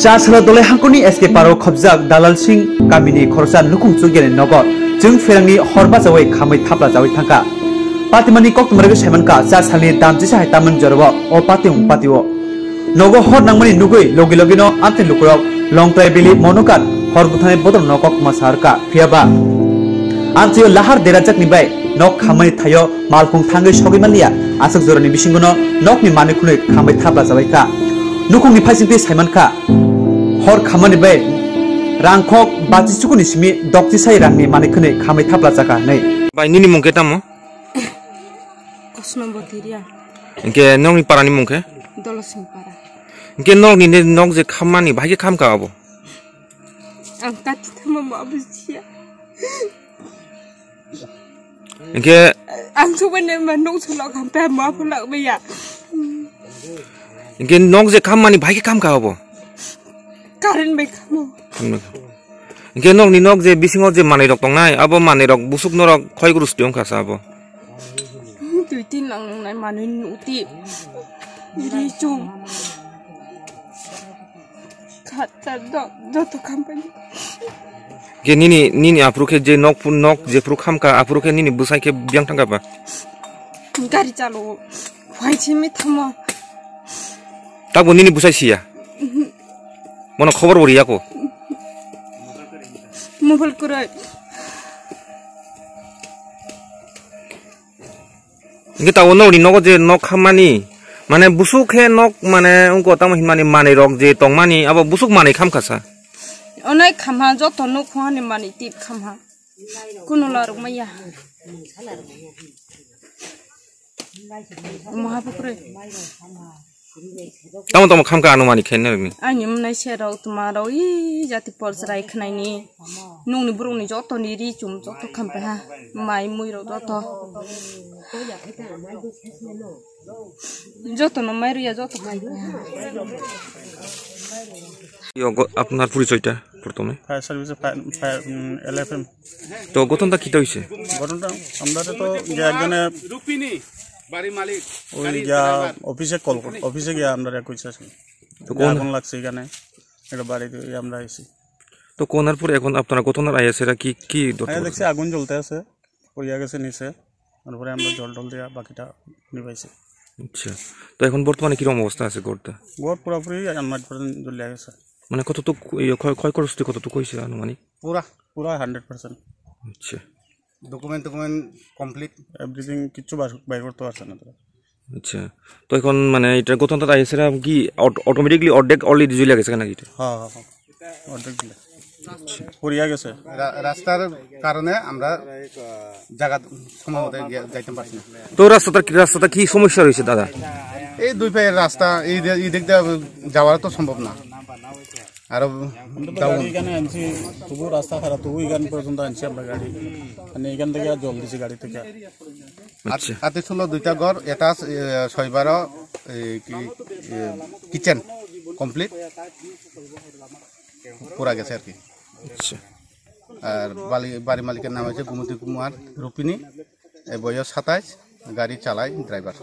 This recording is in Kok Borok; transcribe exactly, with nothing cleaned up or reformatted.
Chasalo Dolai hangkoni S K Paro khobjak Dalal Singh kamini khoroksa nukhung chukjani nogo chwng pherangni hor bachawi khamwi thapla chawi thangkha. Patimani koktwma rwgwi saimankha, cha salni damchisa hai tamani jorao o patiung patio. Nogo hor nangmani nugwi logi logino amtwini lukurok Longtrai Valley Monokan hor bwthanai bodolno koktwma saharkha. Phiyaba amtwio lahar derajakni bai nok khamani thaio malkhung thangwi sogwi manliya, aswk jorani bisingono nokni manwi khwnwi khambai thapla chabaikha. Nukhungni phaisingtwi saimankha, hor khamani bai rangkhok bachi chukuni simi dokchisai rangni manwi khwnwi khambai thapla chakha hwnwi. Bai, nini mung khe tamo? Kosno Botiria. Hingke nokni parani mung khe? Dolosing para. Hingke nokni ne nok je khammani bahai khe khamkha abo? Ang kati thamo ma bujiya. Hingke ang subai ne ma nok sulok hampe ma phulak baya. Hingke nok je khammani bahai khe khamkha abo? Current bai khamo. Hingke nokni nok je bisingo je manwi rok tongnai, abo manwi rok busuk norok khoi guru siti wngkha sa abo. Twi tin lang nai manwi nuti. Ri chung. Khat khat do, joto company. Hingke nini, nini aphuru khe je nok phu-, nok je phuru khamkha, aphuru khe nini bwsai khe biyang thangkha ba? Gari chalo. Wai chimi thamo. Takbo nini bwsai siya? Bono khobor bo riya ko? Mobile kwrwi. Hingke tabuk nokni nogo je nok khammani, mane busuk khe nok mane wngkha tamo hinmani manwi rok je tongmani abo busuk manwi khamkha sa. Onai khamha joto nuk khungani manwi tip khamha. Kuno larok maya. Maha pukrwi. Tamo tamo khamkha anumani khe nini? Ani mwnai se rok tuma rok i jati por chwrai khnaini. Nungni burungni joto ni ri chum joto khamkha ha. Mai mui rok joto. Joto no mai ruya joto khamkha ha. Yo, go-, apnar porichoy ta, protome. Fire service, fire, fire, mm, L F M. তো ঘটনাটা কিটা হইছে? ঘটনাটা আমরা তো যে একজনে রুপিনি বাড়ি মালিক, ওই গাড়ি যা ড্রাইভার। অফিসে কল কর-, অফিসে গিয়ে আমরা কইছে আসলে তো যে কোন আগুন লাগছে এখানে, এটা বাড়িতে আমরা আইছি। তো কোনার পরে এখন আপনারা ঘটনার আইএসএরা কি, কি ধরতে হ্যাঁ, পারছেন? দেখছি আগুন জ্বলতে আছে, পড়িয়া গেছে নিচে, তারপরে আমরা জল টল দিয়া বাকিটা নিবাইছি। আচ্ছা, তো এখন বর্তমানে কিরকম অবস্থা আছে ঘরটা? ঘর পুরাপুরি আন্নাইট পার্সেন্ট জ্বলিয়া গেছে। মানে কতটুক ইয়ে ক্ষয়, ক্ষয়ক্ষতি কতটুক হইছে আনুমানিক? পুরা, পুরা হান্ড্রেড পার্সেন্ট। আচ্ছা। ডকুমেন্ট টকুমেন্ট কমপ্লিট। এভরিথিং কিচ্ছু বার, বাইর করতে পারছে না তারা। আচ্ছা, তো এখন মানে এটা ঘটনাটা আইএসএরা কি অট-, অটোমেটিকলি অর্ধেক অলরেডি জ্বলে গেছে নাকি এটা? হ্যাঁ, হ্যাঁ, হ্যাঁ। অর্ধেক দিলে। আচ্ছা। পড়িয়া গেছে। রা-, রাস্তার কারণে আমরা জায়গা সময় মতো গিয়া-, যাইতে পারছি না। তো রাস্তাটা কি, রাস্তাটা কি সমস্যা রয়েছে দাদা? এই দুই পায়ের রাস্তা, এই দে-, এই দিক দিয়ে যাওয়া তো সম্ভব না। আরো আমরা তো গাড়ি এখানে আনছি, তবু রাস্তা খারাপ, তবু এখান পর্যন্ত আনছি আমরা গাড়ি। মানে এখান থেকে আর জল দিছি গাড়ি থেকে। আচ্ছা। আতে ছিল দুইটা ঘর, এটা আছে, এ, ছয় বারো, এ, কি, এ, কিচেন কমপ্লিট পুরা গেছে আর কি। আচ্ছা। আর বালি-, বাড়ি মালিকের নাম হচ্ছে গোমতী কুমার রুপিনী, এ, বয়স সাতাইশ, গাড়ি চালায় ড্রাইভার।